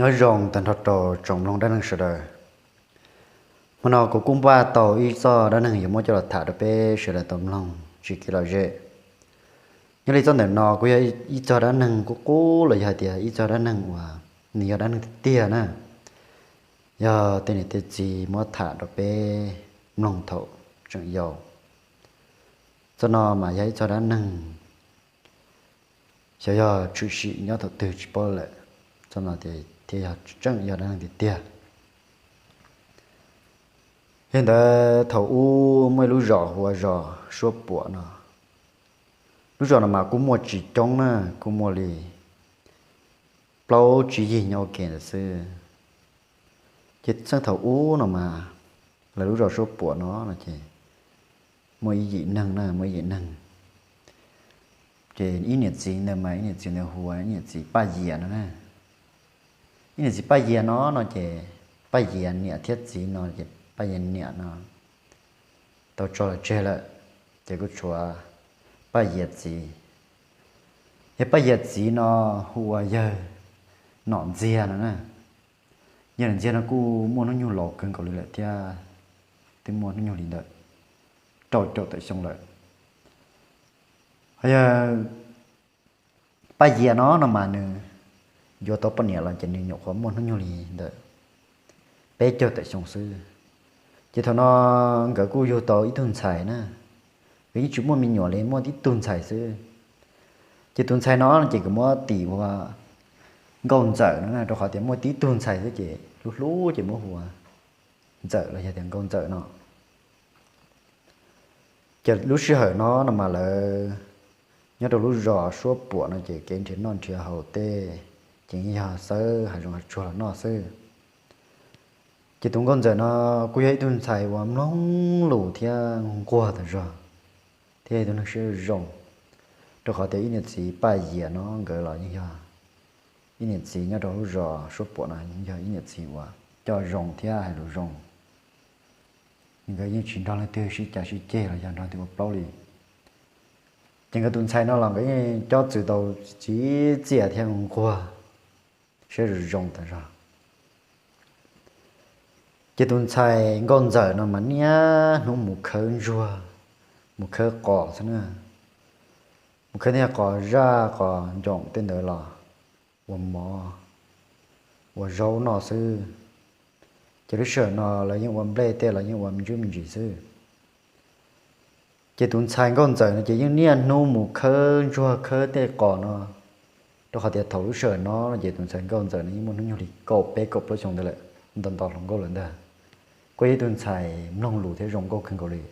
Nyob zoo tag nrho rau tsoom mloog dab neeg sawv daws. Hmo no kuv kuj npaj tau ib txoj dab neeg yuav muab coj los tham rau peb sawv daws tau mloog tsis kev lom zem. Nyob li txoj ntawm no kuj yog ib txoj dab neeg qub qub los yog hais tias ib txoj dab neeg uas nws yog dab neeg tiag tiag na, yog tej niam tej txiv muab tham rau peb mloog thaum tseem yau. Txoj no mas yog ib txoj dab neeg xyov yog tshwm sim nyob thaum twg tsis paub lawm, txoj no thiaj yog tseem yog dab neeg tiag tiag. Yog li ntawd thaum ub muaj ib lub zos hu ua zos Suab Puam no. Lub zos no mas kuj muaj tsis coob na, kuj muaj li plaub tsib yig nyob ua ke ntawd xwb. Ces txheej thaum ub no mas lawv lub zos Suab Puam no no ces muaj ib yim neeg na, muaj ib yim neeg. Ces ib niam txiv ntawd mas ib niam txiv ntawd hu ua ib niam txiv Paj Yias no na. Ib niam txiv Paj Yias no no ces Paj Yias niam thiab txiv no ces Paj Yias niam no tau tso los tseg lawm, ces kuj tshuav Paj Yias txiv. Yog Paj Yias txiv no hu ua yawg Nom Ntxiag no na. Yawg Nom Ntxiag no kuj muaj hnub nyoog laus kawg nkaus li lawm thiab, twb muaj hnub nyoog li ntawm rau caum tawm xyoo lawm. Ho yog Paj Yias no no mas nws yuav tau poj niam los ces nws nyuam qhuav muaj hnub nyoog li ntawm peb caug tawm xyoo xwb. Ces thaum no nkawd kuj yug tau ib tug ntxhais na, nkawd yeej tsis muaj me nyuam li, muaj ib tug ntxhais xwb. Ces tus ntxhais no ces nkawd muab tis ua Nkauj Ntxawm no na, rau qhov tias muaj tib tug ntxhais xwb ces hlub hlub ces muab hu ua Ntxawm los yog tias Nkauj Ntxawm no. Ces lub sij hawm no no mas lawv nyob rau lub zos Suab Puam no ces kev nrhiav noj nrhiav haus tej ces yeej yog xawb hav zoov hav tsuag los noj xwb. Ces tus Nkauj Ntxawm no kuj yog ib tug ntxhais uas mloog lus thiab nquag tas zog, thiab yog ib tug neeg siab zoo, rau qhov tias ib niam txiv Paj Yias no nkawd los yeej yog ib niam txiv nyob rau lub zos Suab Puam no yeej yog ib niam txiv uas coj zoo thiab hais lus zoo. Nkawd yeej tsis nrog leej twg sib cav sib ceg los yog nrog leej twg ua plaub li. Ces nkawd tus ntxhais no los nkawd yeej cob txwv tau txiv txiam thiab nquag, siab zoo zoo tas zog. Ces tus ntxhais Nkauj Ntxawm no mas niaj hnub mus khawb ntsuag, mus khawb qos xwb na, mus khawb tej qos zaj qos ncoom tej ntawd los ua mov ua zaub noj xwb. Ces lub sij hawm no lawv yeej ua nplej tej los yeej ua me ntsuj me ntsis xwb. Ces tus ntxhais Nkauj Ntxawm no ces yeej niaj hnub mus khawb ntsuag khawb tej qos no, rau qhov tias thaum lub sij hawm no ces tus ntxhais Nkauj Ntxawm no yeej muaj hnub nyoog li kaum peb kaum plaub xyoo ntawd lawm, nto nto hluas nkauj lawm ntag. Kuj yog ib tug ntxhais mloog lus thiab zoo nkauj kawg nkaus li.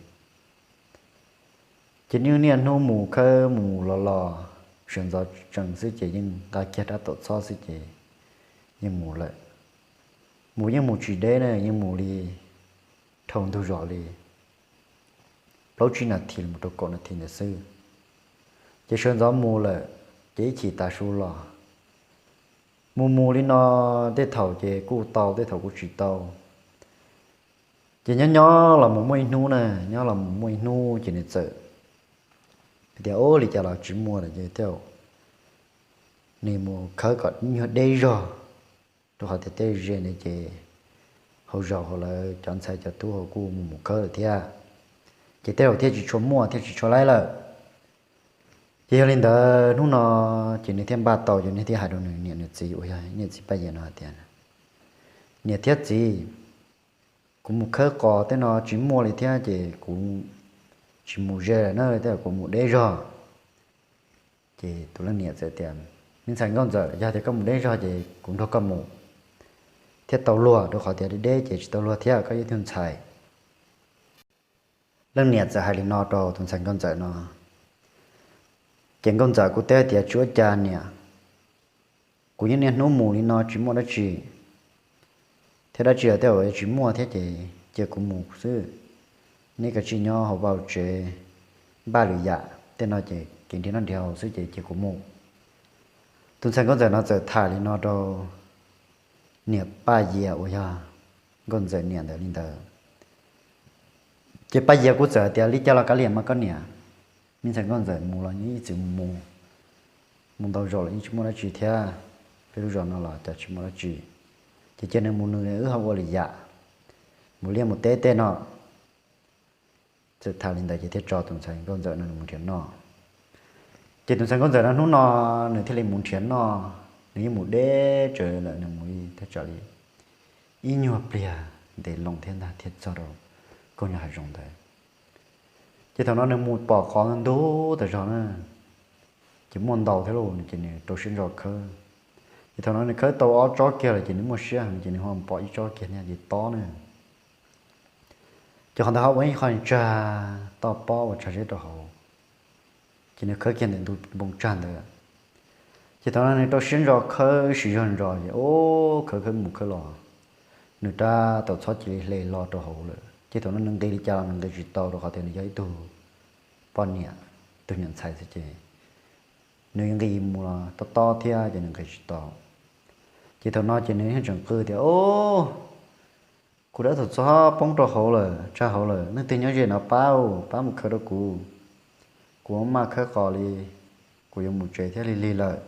Ces nws niaj hnub mus khawb mus los los, sawv ntxov tsees xwb ces yeej nqa kiag rab taum txhob xwb ces yeej mus lawm. Mus yeej mus tsis deb na, yeej mus li dhau ntug zos li plaub tsib nas this los rau kaum nas this ntawd xwb. Ces sawv ntxov mus lawm, ces ib chim tav su los. Mus mus li no, tej thaum ces kuj tau, tej thaum kuj tsis tau. Ces nyob nyob los mus muaj ib hnub na, nyob los mus muaj ib hnub ces nws txawm hais tias, Ub, li cas los tsis muaj lawm ces tej zaum nws mus khawb kom nyuag deb zog, rau qhov tias tej ze ntawd ces hauv zos hauv lawv cov ntxhais cov tub hauv kuj mus mus khawb lawm thiab, ces tej zaum thiaj tsis tshua muaj thiaj tsis tshua laib lawm. Ces yog li ntawd hnub no ces nws thiaj npaj tau, ces nws thiaj hais rau nws niam nws txiv uas yog niam txiv Paj Yias no hais tias, Niam thiab txiv, kuv mus khawb qos tej no tsis muaj li thiab ces kuv tsis mus ze lawm na, tej zaum kuv mus deb zog. Ces tus leej niam txawm tias, Me ntxhais Nkauj Ntxawm, yog tias koj mus deb zog ces kuv nrog koj mus thiab tau luag, rau qhov tias deb deb ces tsis tau luag thiab, koj yog ib tug ntxhais. Leej niam txawm hais li no rau tus ntxhais Nkauj Ntxawm no, ces Nkauj Ntxawm kuj teb tias, Tsis ua cas niam, kuv yeej niaj hnub mus li no tsis muaj dab tsi, thiab dab tsi los tej zaum tsis muaj thiab ces cia kuv mus xwb. Neb kav tsij nyob hauv vaj hauv tsev npaj lwm yam, tej no ces kev nrhiav noj nrhiav haus xwb ces cia kuv mus. Tus ntxhais Nkauj Ntxawm no txawm tham li no rau niam Paj Yias uas yog Nkauj Ntxawm niam ntawd li ntawd. Ces Paj Yias kuj txawm hais tias, Li cas los kav liam mas koj niam, me ntxhais Nkauj Ntxawm mus los yeej ib txwm mus mus, mus ntau zaus los yeej tsis muaj dab tsi thiab, peb lub zos no los cas tsis muaj dab tsi. Ces cia nws mus nws, wb ho ua lwm yam, mus liaj mus teb tej no. Txawm tham li ntawd ces thiaj tso tus ntxhais nkauj ntxawm no nws mus nrhiav noj. Ces tus ntxhais nkauj ntxawm no hnub no nws thiaj li mus nrhiav noj, nws yeej mus deb tsawv lawm, nws mus thaj tsam li ib nyuag pliag ntev loo thiab ntag thiaj txog rau koj nyob hav zoov ntawd. Ces thaum no nws mus pom qhov ntug tas zog na, ces muaj ntau thiab lauj, ces nws rau siab ntso khawb. Ces thaum no nws khawb tau ob tsob kiag lawm ces nws muaj siab heev, ces nws ho pom ib tsob kiag thiab ces tob na. Ces qhov ntawd ho ua ib qho tsag toj pob ua tsag zeb rau hauv. Ces nws khawb kiag ntawm ntug npoo tsag ntawd. Ces thaum no nws rau siab ntso khawb siv zog ntso ces ub khawb khawb mus khawb los, nws rab taus txhob cia li hle lo rau hauv lawm. Ces thaum no nws nqis li cas los nws nqis tsis tau rau qhov tias nws yog ib tug poj niam, tus niam ntxhais xwb ces nws nqis mus los tob tob thiab ces nws nqis tsis tau. Ces thaum no ces nws yeej tseem qw tias, Ub, kuv rab taus txhob poob rau hauv lawm, tsag hauv lawm, leej twg nyob ze no pab, pab mus khawb rau kuv. Kuv maj khawb qos li, kuv yuav mus tsev thiab lig lig lawm.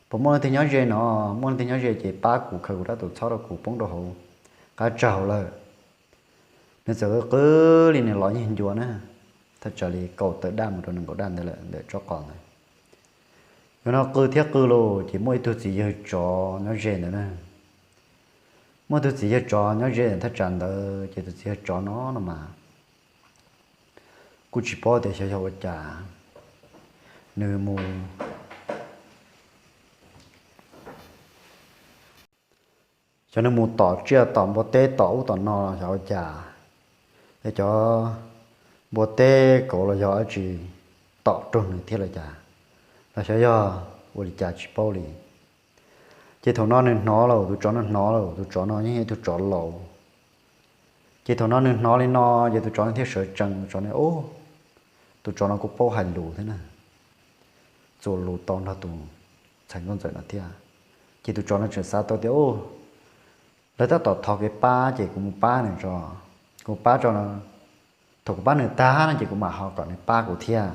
Puas muaj leej twg nyob ze no? Muaj leej twg nyob ze ces pab kuv khaws kuv rab taus txhob rau kuv, poob rau hauv qab tsag hauv lawm. Nws txawm qw li nws los yeej ncua na, thaj tsam li kaum tawm daj mus rau nees nkaum daj ntawd lawm ntawm tsob qos ntawd. Yog no qw thiab qw los ces muaj ib tug txiv yawg tsov nyob ze ntawd na. Muaj ib tug txiv yawg tsov nyob ze thaj tsam ntawd ces tus txiv yawg tsov no no mas kuj tsis paub tias xyov yog ua cas nws mus, xyov nws mus tom tsiaj tom npua teb tom ub tom no xyov ua cas es cov npua teb kauv los yog dab tsi tom raug nws thiab los cas, los xyov yog ua li cas tsis paub li. Ces thaum no nws hnov lawm, tus tsov no hnov lawm, tus tsov no yeej yog tus tsov laus. Ces thaum no nws hnov li no ces tus tsov no thiaj sawv tsees, tus tsov no, ub, tus tsov no kuj paub hais lus thiab na, txuas lus tau nrog tus ntxhais nkauj ntxawm no thiab. Ces tus tsov no tseem xav tau tias, Ub, lawv tab tom thov kev pab ces kuv mus pab nws tso, kuv pab tso no, thaum kuv pab nws tag no ces kuv mam ho kom nws pab kuv thiab.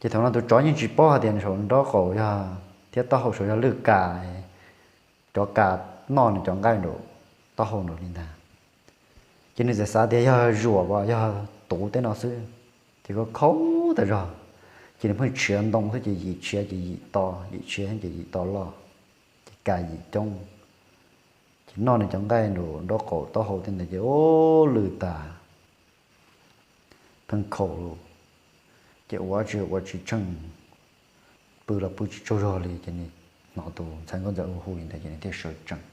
Ces thaum no tus tsov yeej tsis paub hais tias nws saum nraub qaum yog thiab taub hau saud yog lwj kas, cov kas noj nws cov nqaij nraum taub hau nraud li ntag. Ces nws txawm xav tias yog zuam as yog tuv tej no xwb, ces khaub khaub tas zog. Ces nws pheej tshiav ntoo xwb ces yim tshiav ces yim to, yim tshiav ces yim to loj, ces kas yim coob. Ces noj nws cov nqaij nraum nraub qaum taub hau tej ntawd ces ub lwj tas pheej khaum lawm. Ces ua tsis ua tsis tsheej, pw los pw tsis tsaug zog li ces nws hnov tus ntxhais nkauj ntxawm hu li ntawd ces nws thiaj sawv tsees.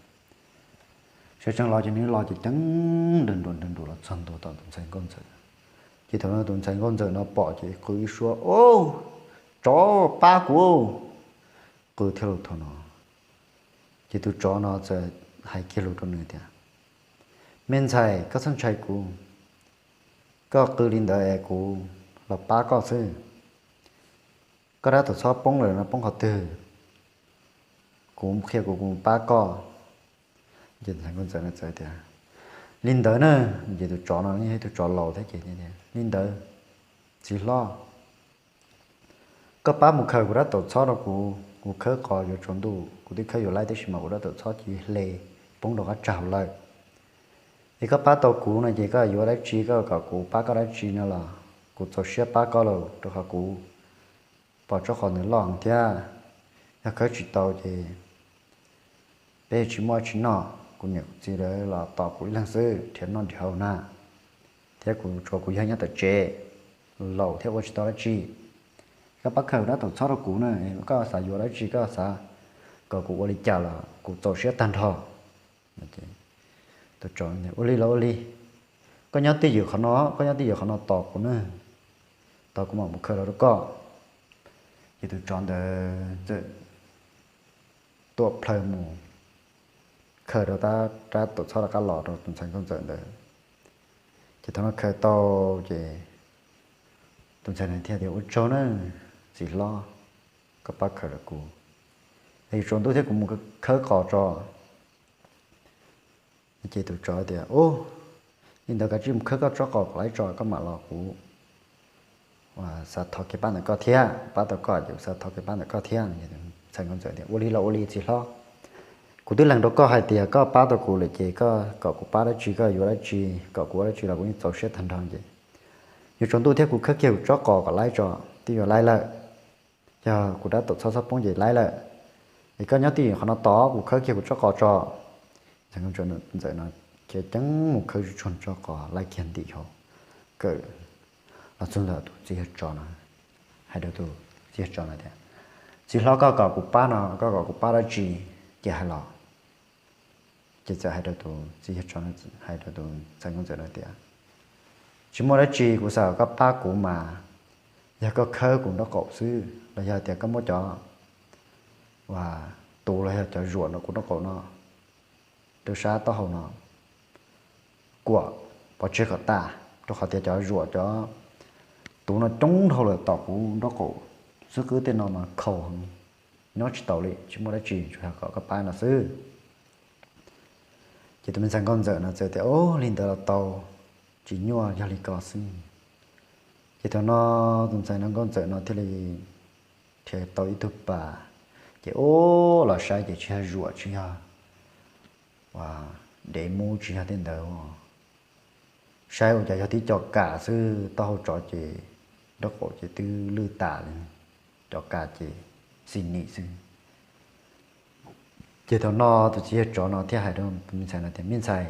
Sawv tsees los ces nws los ces ceev nrag nruas nrag nruas los txog ntua tom tus ntxhais nkauj ntxawm. Ces thaum no tus ntxhais nkauj ntxawm no pom ces qw ib suab, Ub, tsov, pab kuv! Qw thiab lus thaum no. Ces tus tsov no txawm hais kiag lus rau nws tias, Me ntxhais, koj txhob ntshai kuv, koj qw li ntawd es kuv los pab koj xwb. Koj rab taus txhob poob lawm no poob qhov twg? Kuv qhia kuv, kuv mus pab koj. Ces tus ntxhais nkauj ntxawm no txawm tias, Li ntawd na. Ces tus tsov no yog ib tug tsov laus thiab ces, Li ntawd, txiv hlob, koj pab mus khaws kuv rab taus txhob rau kuv, kuv khawb qos yuav tsaus ntuj kuv twb khawb yuav laib tab sis mas kuv rab taus txhob cia li hle poob rau qab tsag hauv lawm. Es koj pab tau kuv no ces koj yuav dab tsi, koj kom kuv pab koj dab tsi no los kuv txaus siab pab koj lawm rau qhov kuv pom tsob qos ntawd loj heev thiab. Yog khawb tsis tau ces peb tsis muaj tsis noj, kuv niam kuv txiv lawv los tos kuv ib leeg xwb nrhiav noj nrhiav haus na, thiab kuv tsuas kuv yawg nyob tom tsev, laus thiab ua tsis tau dab tsi. Koj pab khaws rab taus txhob rau kuv na, koj xav yuav dab tsi, koj xav kom kuv ua li cas los kuv txaus siab tag nrho. Ua li los ua li, koj nyob twj ywm qhov no, koj nyob twj ywm qhov no tos kuv na, tos kuv mam mus khaws los rau koj. Ces tus tsov ntawd txawm tuam plhaw mus khaws rau rab taus txhob rov qab los rau tus ntxhais nkauj ntxawm ntawd. Ces thaum no khaws tau ces tus ntxhais ntawd thiaj tias, Ua tsaug na, txiv hlob, koj pab khaws rau kuv, es yuav tsaus ntuj thiab kuv mus khawb qos tso. Ces tus tsov tias, Ub, li ntawd kav tsij mus khawb koj tsob qos kom laib tso koj mam los, kuv xav thov kev pab ntawm koj thiab, pab tau koj ces kuv xav thov kev pab ntawm koj thiab. Ntxhais nkauj ntxawm tias, Ua li los ua li txiv hlob, Kuv twb lees rau koj hais tias koj pab tau kuv lawm ces koj kom kuv pab dab tsi, koj yuav dab tsi, kom kuv ua dab tsi los kuv yeej txaus siab tag nrho ces. Yuav tsaus ntuj thiab kuv khawb kiag kuv tsob qos kom laib tso, twb yuav laib lawm. Yog kuv rab taus txhob txhob poob ces laib lawm. Es koj nyob twj ywm qhov no tos kuv khawb kiag kuv tsob qos tso. Ntxhais nkauj ntxawm no khiav ceev mus khawb tsuag tsuag tsob qos laib kiag ntim hauv, kawm los txog ntawm tus txiv yawg tsov no, hais rau tus txiv yawg tsov no tias, txiv hlob, koj kom kuv pab no, koj kom kuv pab dab tsi, ces hais los. Ces txawm hais rau tus txiv yawg tsov, hais rau tus ntxhais nkauj ntxawm no tias, tsis muaj dab tsi, kuv xav kom koj pab kuv mas yog koj khawb kuv nraub qaum xwb los yog tias koj muab cov uas tuv los yog cov zuam no kuv nraub qaum no rau sab taub hau no kuam pov tseg kom tas, rau qhov tias cov zuam cov tuv no coob dhau lawm tom kuv nraub qaum xwb, qwb tej no mas khaus heev, nyob tsis taus li, tsis muaj dab tsi, tsuas yog kom koj pab no xwb. Ces tus me ntxhais nkauj ntxawm no txawm tias, o, li ntawd los tau, tsis nyuaj, yog li ko xwb. Ces thaum no tus ntxhais nkauj ntxawm no thiaj li nrhiav tau ib tug pas, ces ua los saib ces tsis yog zuam, tsis yog dev mub, tsis yog tej ntawd. Saib ua cas yog tib co kas xwb, taub hau tsov ces nraub qaum ces twb lwj tas li, co kas ces xis nim xwb. Ces thaum no tus txiv yawg tsov no thiaj hais rau tus me ntxhais no tias, me ntxhais,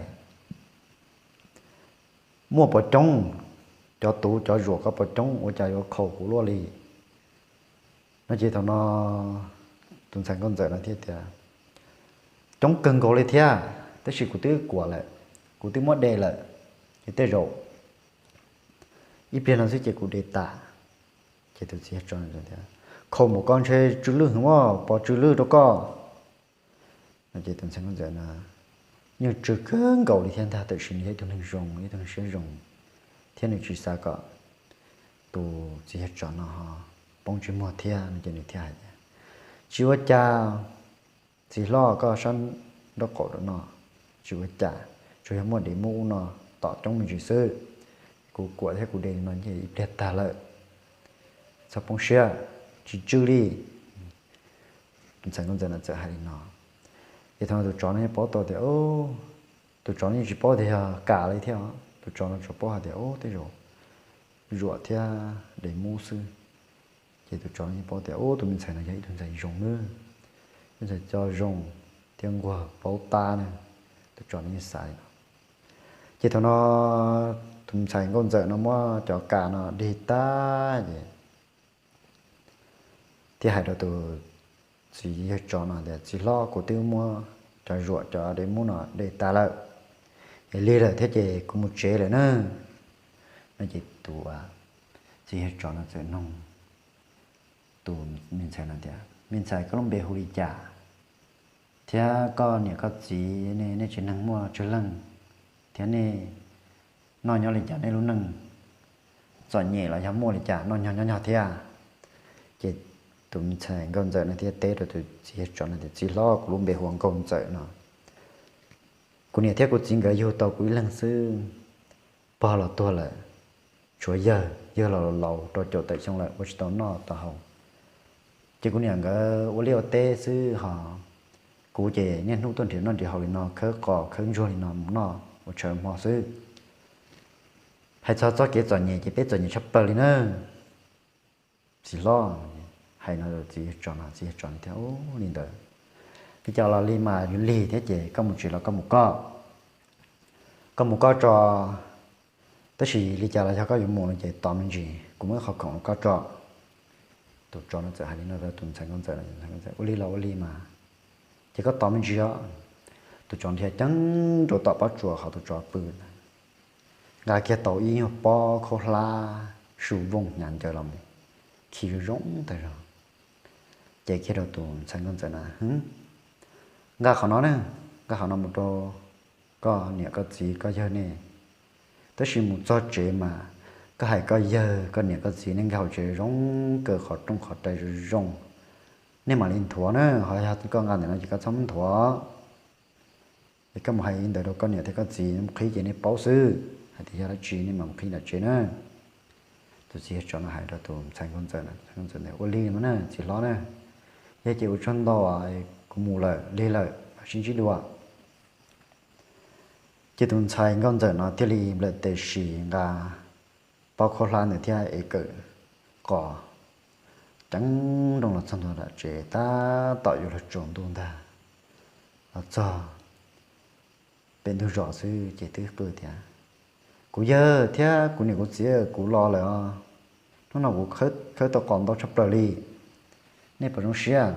muaj puas coob, cov tuv cov zuam koj puas coob, ua cas yuav khaus kuv luaj li? No ces thaum no tus ntxhais nkauj ntxawm no thiaj tias, coob kawg nkaus li thiab, tab sis kuv twb kuam lawm, kuv twb muab de lawm, ces tej zaum ib pliag no xwb ces kuv de tas. Ces tus txiv yawg tsov tias, khaus mus koj ntshe tsw lwj heev, pov tsw lwj rau koj. No ces tus ntxhais nkauj ntxawm no yeej tsw kawg nkaus li thiab ntag, tab sis nws yog ib tug neeg zoo, ib tug neeg siab zoo, thiab nws tsis xav kom tus txiv yawg tsov no ho poob ntsej muag thiab no ces nws thiaj hais tias, tsis ua cas, txiv hlob, koj sab nraub qaum no tsis ua cas, tsuas yog muaj dev mub ub no tom coob me ntsis xwb, kuv kuam thiab kuv de li no ib pliag tag lawm, txhob poob siab, tsis tsw li. Tus ntxhais nkauj ntxawm no txawm hais li no, ces thaum no tus tsov no yeej paub tau tias, tus tsov no yeej tsis paub tias yog kas li thiab, tus tsov no tsuas paub hais tias, o, tej zaum zuam thiab dev mub xwb. Ces tus tsov no yeej paub tias, o, tus me ntxhais no yog ib tug ntxhais zoo nawb, ib tug ntxhais coj zoo thiab nquag paub tab na, tus tsov no yeej xav li no. Ces thaum no tus ntxhais nkauj ntxawm no muab cov kas no dig tag ces thiaj hais rau tus txiv yawg tsov no tias, txiv hlob, kuv twb muab cov zuam cov dev mub no de tas lawm, es lig lawm thiab ces kuv mus tsev lawm na. No ces tus txiv yawg tsov no txawm nug tus me ntxhais no tias, me ntxhais, koj lub npe hu li cas? Thiab koj niam koj txiv nej tsev neeg muaj tsawg leej? Thiab nej noj nyob li cas nej lub neej? Txom nyem los yog muaj li cas noj nyob nyob nyob thiab? Ces tus me ntxhais nkauj ntxawm no thiaj teb rau tus txiv yawg tsov no tias, txiv hlob, kuv lub npe hu ua nkauj ntxawm no. Kuv niam thiab kuv txiv nkawd yug tau kuv ib leeg xwb, pog los tuag lawm, tshuav yawg, yawg los laus rau caum tawm xyoo lawm ua tsis tau noj tau haus. Ces kuv niam nkawd ua liaj ua teb xwb ho kuv ces niaj hnub tuaj nrhiav noj nrhiav haus li no, khawb qos khawb ntsuag li no mus noj ua tshaw hmo xwb. Hais txog txoj kev txom nyem ces peb txom nyem tshaj plaws li na. Txiv hlob, hais no txiv yawg tsov no, txiv yawg tsov no thiaj, u, li ntawd, li cas los li mas yuav lig thiab ces koj mus tsev los koj mus koj, koj mus koj tso. Tab sis li cas los yog koj yuav mus no ces tos me ntsis, kuv muab ib qho khoom rau koj tso. Tus tsov no txawm hais li no rau tus ntxhais nkauj ntxawm, ua li los ua li mas, ces koj tos me ntsis os. Tus tsov nrhiav ceev rau tom pob tsuas qhov tus tsov pw, nqa kiag tau ib nyuag pob khaub hlab su vooj hnyav ncaws los mus khi zoo zoo tag zog. Ces kiag rau tus ntxhais nkauj ntxawm na, nqa qhov no ne, nqa qhov no mus rau koj niam koj txiv koj yawg nej. Tab sis mus txog tsev mas koj hais koj yawg koj niam koj txiv nej nkag hauv tsev zoo, kaw qhov rooj qhov rais zoo zoo, nej mam li nthuav na. Ho yog koj nqa ntawm no ces koj txhob nthuav. Es koj mus hais li ntawd rau koj niam thiab koj txiv, mus qhib ces nej paub xwb, hais tias yog dab tsi nej mam mus qhib nram tsev na. Tus txiv yawg tsov no hais rau tus ntxhais nkauj ntxawm, ntxhais nkauj ntxawm ntawd, ua li mas na txiv hlob na, yog ces ua tsaug ntau, kuv mus lawm, lig lawm, sib ntsib dua. Ces tus ntxhais nkauj ntxawm no thiaj li nplawm tes sim nqa pob khaub hlab ntawd thiab ev kawm qos ceev nrooj los txog ntua tom tsev, tab tom yuav luag tsaus ntuj ntag, los txog pem ntug zos xwb ces twb qw tias, Kuv yawg thiab kuv niam kuv txiv, kuv los lawm os. Hnub no kuv khawb tau qos ntau tshaj plaws li, nej puas zoo siab?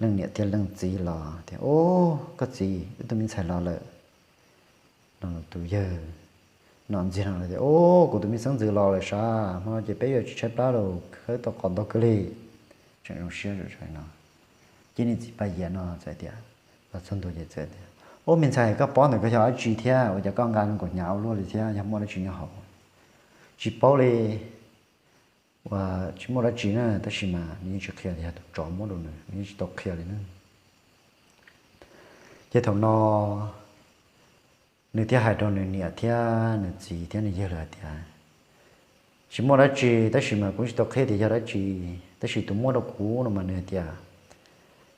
Leej niam thiab leej txiv los tias, Ub, koj txiv, wb tus me ntxhais los lawm. No tus yawg nom ntxiag no tias, Ub, kuv tus me xeeb ntxwv los lawm sav, hmo no ces peb yuav tsis tshaib plab los khawb tau qos ntau kawg li. Tseem zoo siab no. Ces niam txiv Paj Yias no txawm tias, los txog ntua ces txawm tias, Ub, me ntxhais, koj pob ntawm koj yog dab tsi thiab ua cas koj nqa nkaus hnyav ua luaj li thiab, yog muaj dab tsi nyob hauv? Tsis paub li, ua tsis muaj dab tsi na, tab sis mas nws yeej tsis qhia tias yog tus tsov muab rau nws, nws yeej tsis tau qhia li na. Ces thaum no nws thiaj hais rau nws niam thiab nws txiv thiab nws yawg lawm hais tias, Tsis muaj dab tsi, tab sis mas kuv tsis tau qhia tias yog dab tsi, tab sis tus muab rau kuv no mas nws hais tias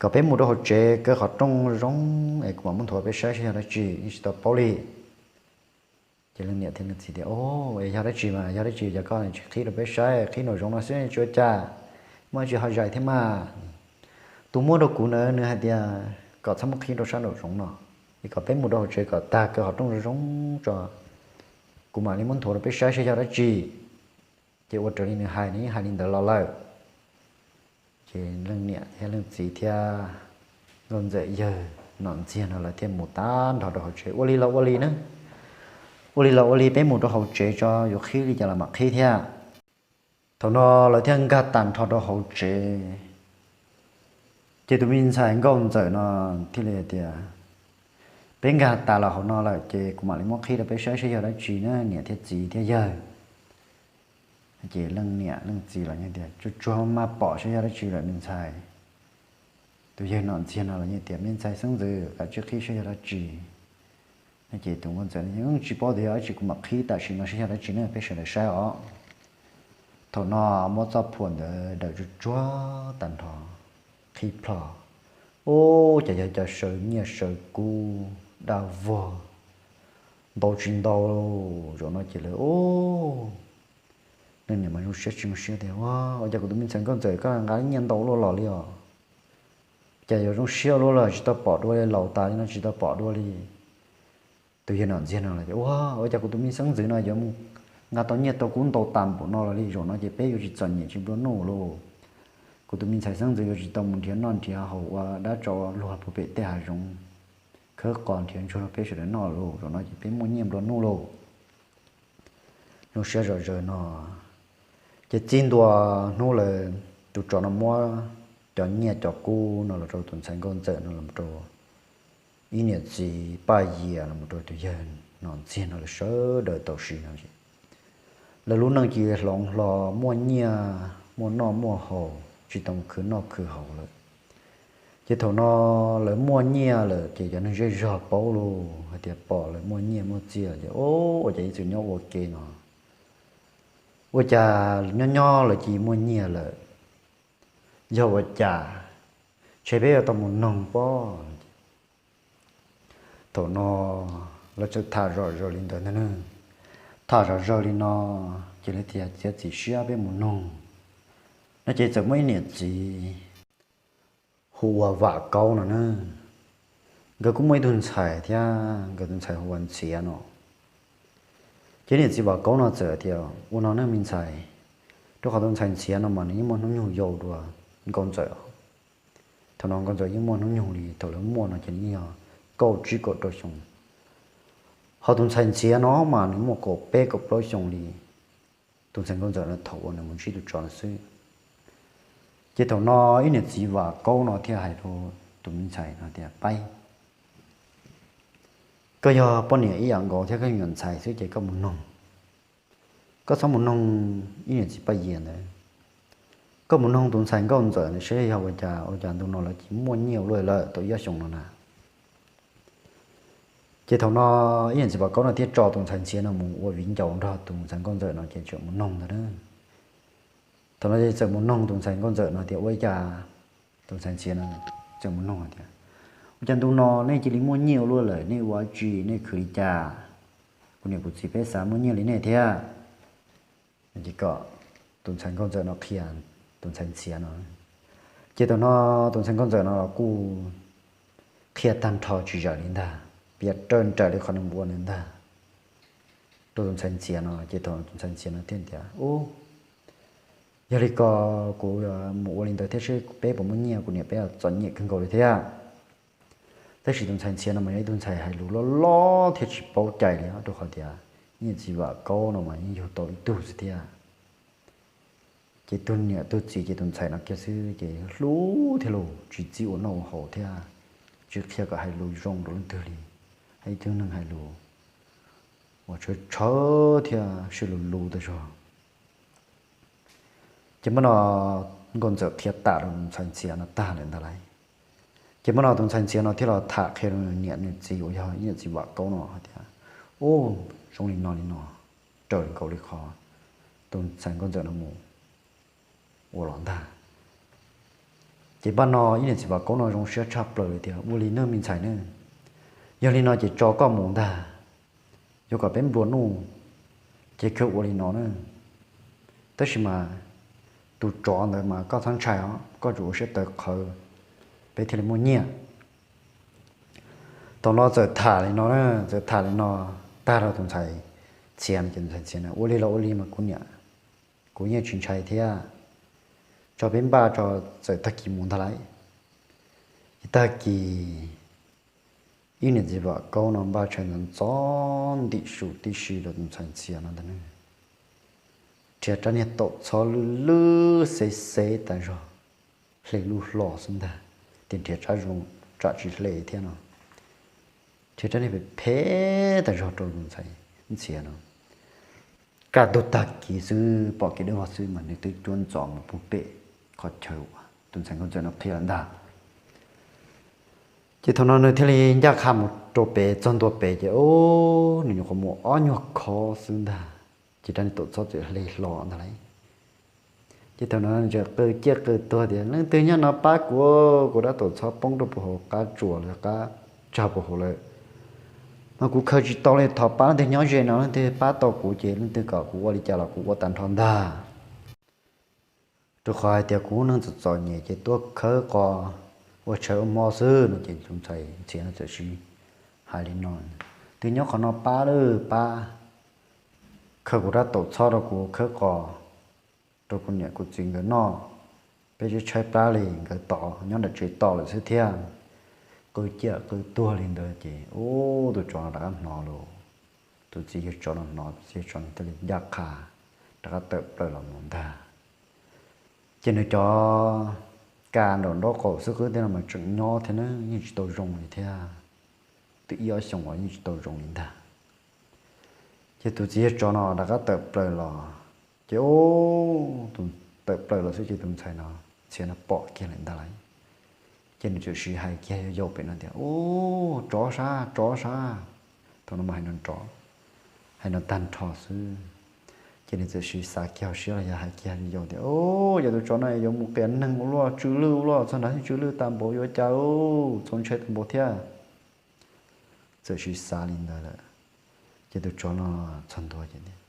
kom peb mus rau hauv tsev kaw qhov rooj zoo es kuv mam muab nthuav peb saib saib yog dab tsi, yeej tsis tau paub li. Ces leej niam thiab leej txiv tias, Ub, es yog dab tsi mas yog dab tsi, yog koj tsis qhib rau peb saib, qhib nraum zoov no xwb tsis ua cas, muaj dab tsi ho zais thiab mas. Tus muab rau kuv ntawd nws hais tias kom txhob muab qhib rau sab nraum zoov no, es kom peb mus rau hauv tsev kom tag kaw qhov rooj zoo zoo tso, kuv mam li muab nthuav rau peb saib saib yog dab tsi. Ces ua raws li nws hais, nws yeej hais li ntawd los lawm. Ces leej niam thiab leej txiv thiab nkauj ntxawm yawg nom ntxiag no lawv thiaj mus tag nrho rau hauv tsev, ua li los ua li na, ua li los ua li, peb mus rau hauv tsev tso, yuav qhib li cas los mam qhib thiab. Thaum no lawv thiaj nkag tag nrho rau hauv tsev. Ces tus me ntxhais nkauj ntxawm no thiaj li hais tias, Peb nkag tas los hauv no lawm ces kuv mam li muab qhib rau peb saib saib yog dab tsi na niam thiab txiv thiab yawg. Ces leej niam leej txiv los yeej tias, Tsuag tsuag maj pom saib yog dab tsi lawm me ntxhais. Tus yawg nom ntxiag no los yeej tias, Me ntxhais xeeb ntxwv, kav tsij qhib saib yog dab tsi. Ces tus nkauj ntxawm, Tsis paub tias yog dab tsi, kuv mam qhib tam sim no saib yog dab tsi na, peb sawv daws saib os. Thaum no muab txoj phuam ntawd daws tsuag tsuag tag nrho, qhib plho, ub, cas yog cov saw nyiaj saw kub dab vog ntau tsis ntau. Zaum no ces lawv ub, leej niam mas zoo siab tsis zoo siab tias, Ua cas kuv tus me ntxhais nkauj ntxawm koj nqa nyiaj ntau luaj los li os? Cas yuav zoo siab luaj los tsis tau pom dua li, laus tas li no tsis tau pom dua li. Tus yawg nom ntxiag no los, Ua, ua cas kuv tus me xeeb ntxwv no yuav nqa tau nyiaj tau kub ntau tas npaum no los li? Zaum no ces peb yuav tsis txom nyem tsis nplua nuj lauj. Kuv tus me ntxhais xeeb ntxwv yuav tsis tau mus nrhiav noj nrhiav haus ua dab tsov luag puag pem tej hav zoov, khawb qos nrhiav ntsuag rau peb sawv daws noj lauj. Zaum no ces peb muaj nyiaj nplua nuj lauj. Zoo siab zom zaws no, ces txij ntua hnub lawm, tus tsov no muab cov nyiaj cov kub no los rau tus ntxhais nkauj ntxawm no los rau ib niam txiv Paj Yias los rau tus yawg nom ntxiag no lawv sawv daws tau siv no es lawv lub neej cia li hloov hlo, muaj nyiaj muaj noj muaj haus, tsis tau khwv noj khwv haus lawm. Ces thaum no lawv muaj nyiaj lawm ces cov neeg zej zog paub lauj, hais tias pom lawv muaj nyiaj muaj txiaj ces, Ub, ua cas ib txwm nyob ua ke no, ua cas nyob nyob lawv cia li muaj nyiaj lawm? Yog ua cas? Ntshe peb yuav tau mus noog pob. Thaum no lawv txawm tham zom zaws li ntawd ntag na. Tham zom zaws li no ces lawv tias, Txiav txim siab peb mus noog. No ces txawm muaj ib niam txiv hu ua Vam Kaub no na. Nkawd kuj muaj ib tug ntxhais thiab, nkawd tus ntxhais hu ua Ntxhiav no. Ces niam txiv Vam Kaub no txawm tias, Ua no ne me ntxhais, rau qhov tus ntxhais Ntxhiav no mas nws yeej muaj hnub nyoog yau dua nkauj ntxawm. Thaum no nkauj ntxawm yeej muaj hnub nyoog li, thaum lawv muaj no ces nws yeej yog kaum tsib kaum rau xyoo. Ho tus ntxhais Ntxhiav no mas nws muaj kaum peb kaum plaub xyoo li. Tus ntxhais nkauj ntxawm no thaum uas nws mus ntsib tus tsov no xwb. Ces thaum no ib niam txiv Vam Kaub no thiaj hais rau tus me ntxhais no tias, Paib, koj yog poj niam ib yam nkaus thiab koj yog me nyuam ntxhais xwb ces koj mus noog. Koj txhob mus noog ib niam txiv Paj Yias ntawd. Koj mus noog tus ntxhais nkauj ntxawm ntawd saib yog ua cas, ua cas ntu no lawv cia li muaj nyiaj ua luaj lawm tau ib ob xyoos no na. Ces thaum no ib niam txiv Vam Kaub no thiaj tso tus ntxhais Ntxhiav no mus ua viv ncaus nrog tus ntxhais nkauj ntxawm no ces txawm mus noog ntag na. Thaum no ces txawm mus noog tus ntxhais nkauj ntxawm no tias ua li cas, tus ntxhais Ntxhiav no txawm mus noog tias, Cas ntu no nej cia li muaj nyiaj ua luaj lawm, nej ua dab tsi, nej khwv li cas? Kuv niam kuv txiv peb xav muaj nyiaj li nej thiab. Ces kom tus ntxhais nkauj ntxawm no qhia tus ntxhais ntxhiav no. Ces thaum no tus ntxhais nkauj ntxawm no los kuj qhia tag nrho tsis zawm li ntag, piav raws nraim li qhov nws ua ntawd ntag rau tus ntxhais ntxhiav no. Ces thaum tus ntxhais ntxhiav no thiaj tias, Ub, yog li ko kuv mus ua li ntawd thiab seb peb puas muaj nyiaj, kuv niam peb txom nyem kawg nkaus li thiab. Tab sis tus ntxhais ntxhiav no mas yog ib tug ntxhais hais lus loj loj thiab tsis paub cai li os, rau qhov tias niam txiv Vam Kaub no mas yeej yug tau ib tug xwb thiab. Ces tus niam tus txiv ces tus ntxhais no kiag xwb ces hlub thiab los tsis txib ua noj ua haus thiab, tsis qhia kom hais lus zoo rau leej twg li, hais ib tug neeg hais lus uas tshawv tshawv thiab sib lus lus tas zog. Ces muab no nkauj ntxawm qhia tas rau tus ntxhais ntxhiav no tag lawm ntag lauj. Ces muab no tus ntxhais ntxhiav no thiaj los tham qhia rau nws niam nws txiv uas yog ib niam txiv Vam Kaub no hais tias, Ub, zoo li no li no, raws nkaus li qhov tus ntxhais nkauj ntxawm no mus ua los ntag. Ces npaj no ib niam txiv Vam Kaub no zoo siab tshaj plaws li tias, Ua li nawb me ntxhais nawb, yog li no ces tso koj mus ntag, yuav kom peb nplua nuj ces kawg ua li no na. Tab sis mas tus tsov ntawd mas koj txhob ntshai os, koj tsuas ua siab tawv qhawv, peb thiaj li muaj nyiaj. Thaum no txawm tham li no, txawm tham li no tag rau tus ntxhais ntxhiav no ces tus ntxhais ntxhiav no, Ua li los ua li mas kuv niam, kuv yeej tsis ntshai thiab, tso peb npaj tso, txawm tag kis mus ntag lauj. Ces tag kis ib niam txiv Vam Kaub no npaj tshais ntxov ntxov ntim su tib si rau tus ntxhais ntxhiav no ntag, nrhiav rab niag taum txhob lwj lwj xeb xeb tas zog, hle lub hlo xwb ntag, tias nrhiav tsab zoo tsam tsis hle thiab no, nrhiav rab niag phem phem tas zog rau tus ntxhais ntxhiav no. Kaj ntug tag kis xwb pom kev dawb vog xwb mas nws twb cuab ntxov mus puag pem qhov chaw uas tus ntxhais nkauj ntxawm no qhia lawm ntag. Ces thaum no nws thiaj li ncaj qha mus rau pem txog ntua pem ces, ub, nws nyuam qhuav mus ob nyuag khob xwb ntag, ces rab niag taum txhob txawm hle hlo ntag lauj. Ces thaum no nws txawm qw ciaj qw tuag tias, Leej twg nyob no pab kuv, kuv rab taum txhob poob rau puag hauv qab tsuas lawm, qab tsag puag hauv lawm, mas kuv khaws tsis tau li. Thov pab leej twg nyob ze no, leej twg pab tau kuv ces leej twg kom kuv ua li cas los kuv ua tag nrho ntag. Rau qhov hais tias kuv neeg txom txom nyem ces tuaj khawb qos ua tshais ua hmo xwb no. Ces tus ntxhais ntxhiav no txawm siv hais li no, Twg nyob qhov no pab lawm, pab khaws kuv rab taum txhob rau kuv khawb qos rau kuv niam kuv txiv nkawd noj, peb tshaib tshaib plab li, nkawd tos nyob nram tsev tos lawm xwb thiab. Qw ciaj qw tuag li ntawd ces, ub, tus tsov no rov qab hnov lauj. Tus txiv yawg tsov no hnov, tus txiv yawg tsov no thiaj li ncaj qha rov qab tawm plaws los mus ntag. Ces nws cov kas nraum nraub qaum xwb qwb tej no mas tseem nyob thiab na, yeej tsis tau zoo li thiab. Twb ib ob xyoos los yeej tsis tau zoo li ntag. Ces tus txiv yawg tsov no rov qab tawm plaws los, ces ub, tus tawm plaws los xwb ces tus ntxhais no, ntxhiav no pom kiag lawm ntag lauj. Ces nws txawm siv hais kiag yau yau pem no tias, Ub, tsov sab, tsov sab. Thaum no mas hais no nrov, hais no tag nrho xwb. Ces nws txawm siv xav kiag hauv siab los yog hais kiag yau yau tias, Ub, yog tus tsov no yuav mus qias neeg ua luaj, tsw lwj ua luaj, txog nrad tsw lwj tag npaum yuav cas, txaus ntshai tag npaum thiab. Txawm siv xav li ntawd lawm, ces tus tsov no txog ntua ces tias,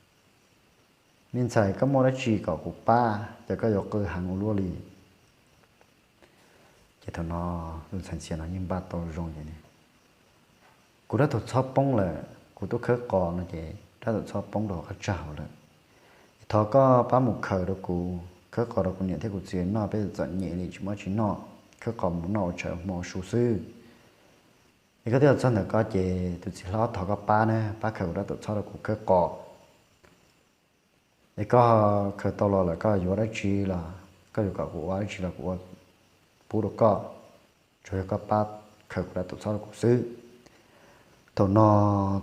Me ntxhais, koj muaj dab tsi kom kuv pab, ces koj yuav qw heev ua luaj li. Ces thaum no tus ntxhais ntxhiav no yeej npaj tau zoo ces, Kuv rab taum txhob poob lawm, kuv tuaj khawb qos no ces rab taum txhob poob rau qab tsag hauv lawm. Thov koj pab mus khaws rau kuv, khawb qos rau kuv niam thiab kuv txiv noj, peb txom nyem li tsis muaj dab tsi noj, khawb qos mus noj ua tshais ua hmo su xwb. Es koj twb los txog ntawm ko ces tus txiv hlob thov koj pab na, pab khaws kuv rab taum txhob rau kuv khawb qos. Es koj khaws tau los lawm koj yuav dab tsi los, koj yuav kom kuv ua dab tsi los kuv ua pub rau koj, tsuas yog koj pab khaws kuv rab taum txhob rau kuv xwb. Thaum no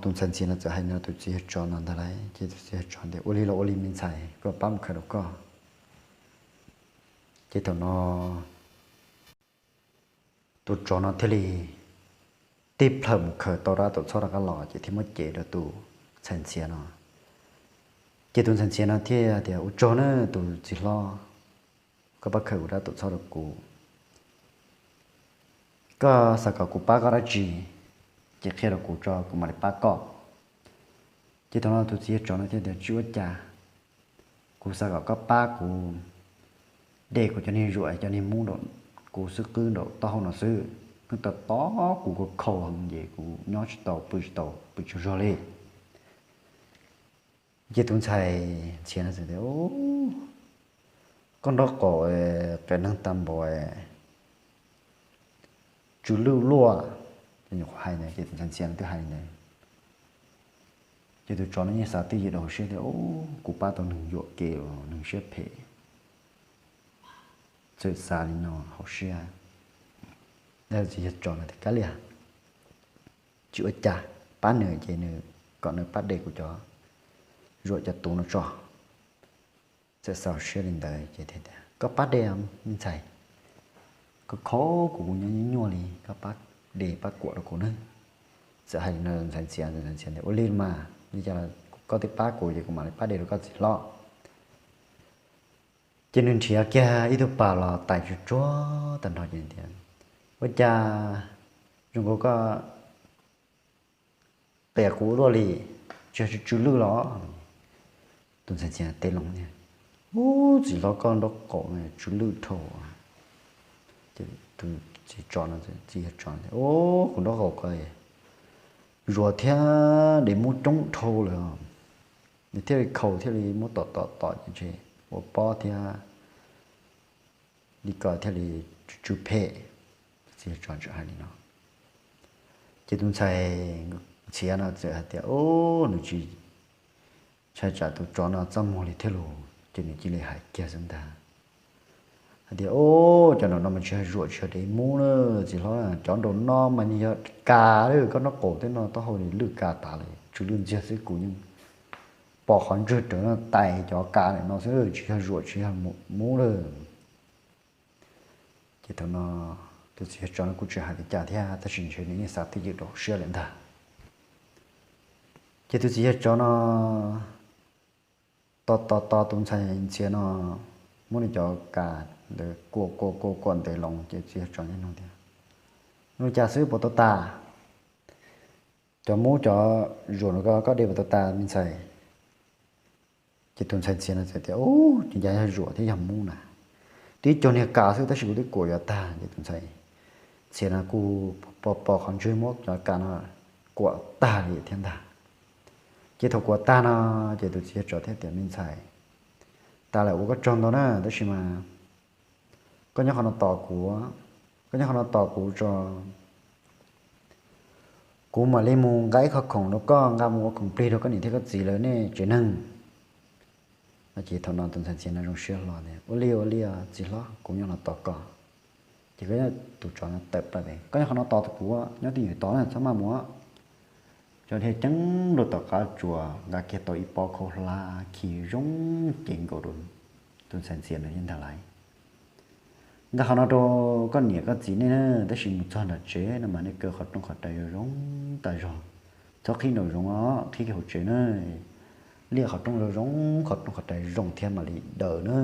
tus ntxhais ntxhiav no txawm hais no tus txiv yawg tsov no ntag lauj, ces tus txiv yawg tsov tias, Ua li los ua li me ntxhais, kuv pab mus khaws rau koj. Ces thaum no tus tsov no thiaj li tib plhaw mus khaws tau rab taum txhob rov qab los ces thiaj muab cev rau tus ntxhais ntxhiav no. Ces tus ntxhais ntxhiav no thiaj tias, Ua tsaug na tus txiv hlob, koj pab khaws kuv rab taum txhob rau kuv. Koj xav kom kuv pab koj dab tsi, ces qhia rau kuv tso kuv mam li pab koj. Ces thaum no tus txiv yawg tsov no thiaj tias, Tsis ua cas, kuv xav kom koj pab kuv de kuv cov niag zuam cov niag mub nraum kuv xub qwb nraum taub hau no xwb. Hnub tau tob kuv khaus heev ces kuv nyob tsis tau, pw tsis tau, pw tsis zog li. Ces tus ntxhais ntxhiav no tias, Koj nraub qaum qias neeg tag npaum, tsw lwj luaj. Hais ntawd ces tus ntxhais ntxhiav no twb hais li ntawd. Ces tus tsov no yeej xav twj ywm rau hauv siab tias, Kuv pab tau neeg yuam kev, neeg siab phem, txawm xav li no hauv siab. Tus txiv yawg tsov no tias, Kav liam, tsis ua cas, pab nws ces nws, kom nws pab de kuv cov zuam cov tus no tso. Txawm xav hauv siab li ntawd ces tias, Koj pab de me ntxhais, koj khaus kuv, kuv nyob nyuaj nyuaj li, koj pab de pab kuam rau kuv nawb. Txawm hais li no ntxhais ntxhiav, ntxhais ntxhiav tias, Ua li mas, li cas koj twb pab kuv ces kuv mam li pab de rau koj txiv hlob. Ces nws nrhiav kiag ib tug pas los tais tsuag tsuag tag nrho ces tias, Ua cas zoo nkaus koj qias kuv ua luaj li, tsis yog tsw tsw lwj los? Tus ntxhais ntxhiav teb loo tias, Ub, txiv hlob, koj nraub qaum tsw lwj dhau. Ces tus txiv tsov no, txiv yawg tsov tias, Ub, kuv nraub qaum qias, zuam thiab de mub coob dhau lawm, nws thiaj li khaus thiaj li muab tom tom tom ces ua pob thiab li ko thiaj li tsw tsw phem. Tus txiv yawg tsov txawm hais li no. Ces tus ntxhais ntxhiav no txawm hais tias, Ub, nws tsis ntshai tsam tus tsov no txaj muag li thiab los? Ces nws cia li hais kiag xwb ntag, hais tias, Ub, cov no mas tsis yog zuam tsis yog de mub na, txiv hlob, cov nraum no mas nws yog kas lawm, koj nraub qaum tej no taub hau li lwj kas tas li, tsw lwj ntxiag xwb, kuv yeej pom qhov ntswg rawv no tais cov kas ntawm no xwb, tsis yog zuam tsis yog mub lawm. Ces thaum no tus txiv yawg tsov no kuj tsis hais li cas thiab, tab sis ntshe nws yeej xav twj ywm rau hauv siab lawm ntag. Ces tus txiv yawg tsov no tos tos tos tus ntxhais ntxhiav no, muab nws cov kas ntawd kuam kuam kuam kuam ntev loo, ces txiv yawg tsov nug tias, Ua li cas xwb, puas tau tas? Cov mub cov zuam no koj de puas tau tas me ntxhais? Ces tus ntxhais ntxhiav no txawm tias, Ub, ces cas yog zuam thiab yog mub na, twb ib co niag kas xwb tab sis kuv twb kuam yuav tag. Ces tus ntxhais ntxhiav no kuj pos pos qhov ntswg muab cov kas no kuam tag li thiab ntag. Ces thaum kuam tag no, ces tus txiv yawg tsov thiaj tias, Me ntxhais, tas lawm, ua koj tsaug ntau na, tab sis mas koj nyob qhov no tos kuv, koj nyob qhov no tos kuv tso, kuv mam li mus nqa ib qho khoom rau koj, nqa mus ua khoom plig rau koj niam thiab koj txiv lawv nej tsev neeg. No ces thaum no tus ntxhais ntxhiav no zoo siab hlo tias, Ua li ua li os txiv hlob, kuv nyob no tos koj. Ces koj, tus tsov no tawm plaws tias, Koj nyob qhov no tos kuv, nyob twj ywm tos na, txhob maj mus. Tsov dhia ceeb rau tom qab tsuas nqa kiag tau ib pob khaub hlab khi zoo cev nkaus rau tus ntxhais ntxhiav no thiab ntag lauj. Nqa qhov no rau koj niam koj txiv nej na, tab sis mus txog nram tsev no mas nej kaw qhov rooj qhov rais zoo zoo tas zog, txhob qhib nraum zoov os, qhib hauv tsev na. Liaj qhov rooj zoo zoo, qhov rooj qhov rais zoo thiab mam li daws na.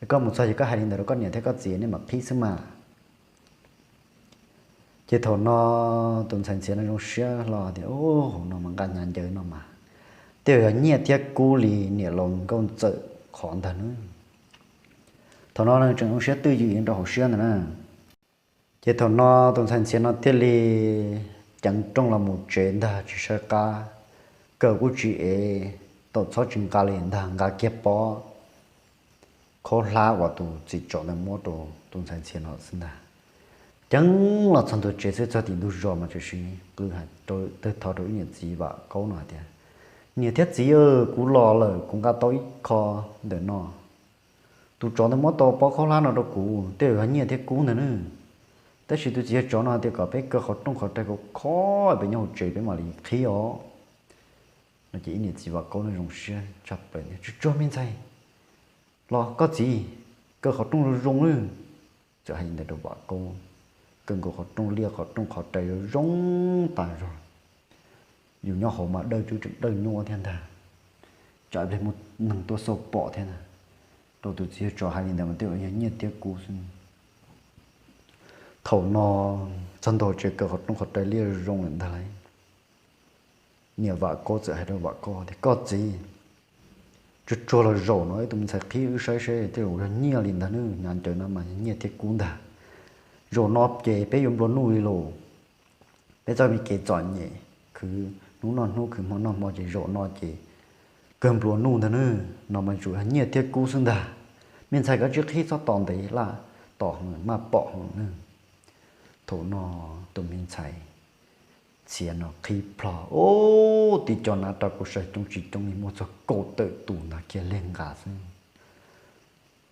Koj mus txog ces koj hais li ntawd rau koj niam thiab koj txiv nej mam qhib xwb mas. Ces thaum no tus ntxhais ntxhiav no zoo siab hlo tias, Ub, hauv no mas nqa hnyav ncawv no mas, tej zaum yog nyiaj thiab kub li niam laus nkauj ntxawm qhov ntag nawb. Thaum no nws tseem zoo siab twj ywm rau hauv siab ntag na. Ces thaum no tus ntxhais ntxhiav no thiaj li ceev rooj los mus tsev ntag, tsis saib qab, kaw kuj tsis ev, tau txhob tsis nqa li ntag, nqa kiag pob khaub hlab uas tus txiv tsov ntawd muab rau tus ntxhais ntxhiav no xwb ntag. Ceev los txog ntua tsev xwb, txog tim ntug zos mas tseem sib qw hais tawg thov rau ib niam txiv Vam Kaub no hais tias, Niam thiab txiv, kuv los lawm, kuv nqa tau ib qho ntawm no. Tus tsov ntawd muab tau pob khaub hlab no rau kuv, tej zaum yog nyiaj thiab kub ntag na. Tab sis tus txiv yawg tsov no tias kom peb kaw qhov rooj qhov rais khov kho pem nyob hauv tsev peb mam li qhib os. No ces ib niam txiv Vam Kaub no zoo siab tshaj plaws tias, Tsuag tsuag me ntxhais, los koj txiv, kaw qhov rooj zoo zoo nawb. Txawm hais li ntawd rau Vam Kaub, kaw nkaus qhov rooj, liaj qhov rooj qhov rais zoo zoo tas zog. Yus nyob hauv mas dawb tseem dawb nyuab thiab ntag, tsam ib pliag muaj neeg tuaj xauj pom thiab ntag. Rau tus txiv yawg tsov hais li ntawd mas tej zaum yog nyiaj thiab kub xwb. Thaum no txog ntua tsev kawm qhov rooj qhov rais liaj zoo lawm ntag lauj. Niam Vam Kaub txawm hais rau Vam Kaub tias, Koj txiv, tsuag tsuag los zaum no ib tug me ntxhais qhib wb saib seb tej zaum yog nyiaj li ntag nawb, hnyav ncaws no mas yog nyiaj thiab kub ntag. Zaum no ces peb yuav nplua nuj li lauj. Peb txoj me kev txom nyem khwv hnub noj hnub khwv hmo noj hmo ces zaum no ces kawg nplua nuj ntag nawb, no mas tsuas yog nyiaj thiab kub xwb ntag. Me ntxhais koj cia li qhib txhob tos ntev lawm, tom heev maj pom heev nawb. Thaum no tus me ntxhais txhiav no qhib plho, ub, tib co nab rau kuv saib coob tsis coob li muaj txog kaum tawm tus ntag kiag lig nqa xwb.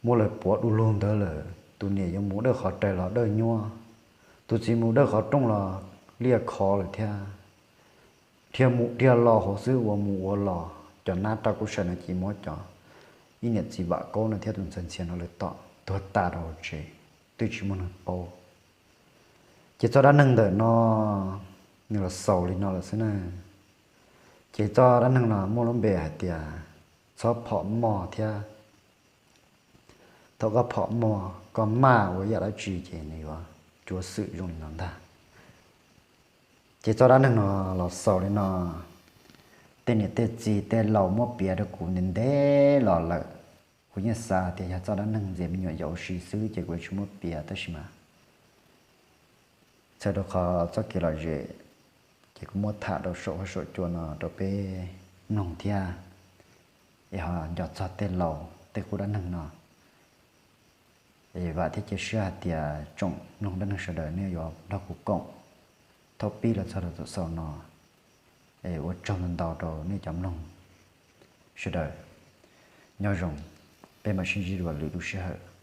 Muab lawv puav du lug ntawd lawm, tus niam yuav mus dawj qhov rais los dawj nyuaj, tus txiv mus dawj qhov rooj los liaj kho lawm thiab. Dhia mus dhia los hauv xwb, ua mus ua los, cov nab rau kuv saib no ces muab cov ib niam txiv Vam Kaub no thiab tus ntxhais ntxhiav no lawv tom tuag tas rau hauv tsev, twb tsis muaj neeg paub. Ces txoj dab neeg ntawm no nws los xaus li no lawm xwb na. Ces txoj dab neeg no muaj lub npe hais tias txhob phom moj thiab. Thaum koj phom moj koj maj ua yam dab tsi ces nws yuav cuab xwm zoo li no ntag. Ces txoj dab neeg no los xaus li no. Tej niam tej txiv tej laus muab piav rau kuv ntev ntev los lawm. Kuv yeej xav tias yog txoj dab neeg ntxias me nyuam yaus ua si xwb ces kuv tsis muab piav, tab sis mas txhawm rau qhov txoj kev lom zem, ces kuv muab tham rau saum huab saum cua no rau peb mloog thiab, es ho nco txog tej laus tej qub dab neeg no. Es vam thiab cia siab hais tias tsoom mloog dab neeg sawv daws nej yuav nrog kuv koom thaum pib los txog rau thaum xaus no. Es ua tsaug ntau ntau rau nej cov mloog sawv daws. Nyob zoo, peb mam sib ntsib dua lwm lub sij hawm.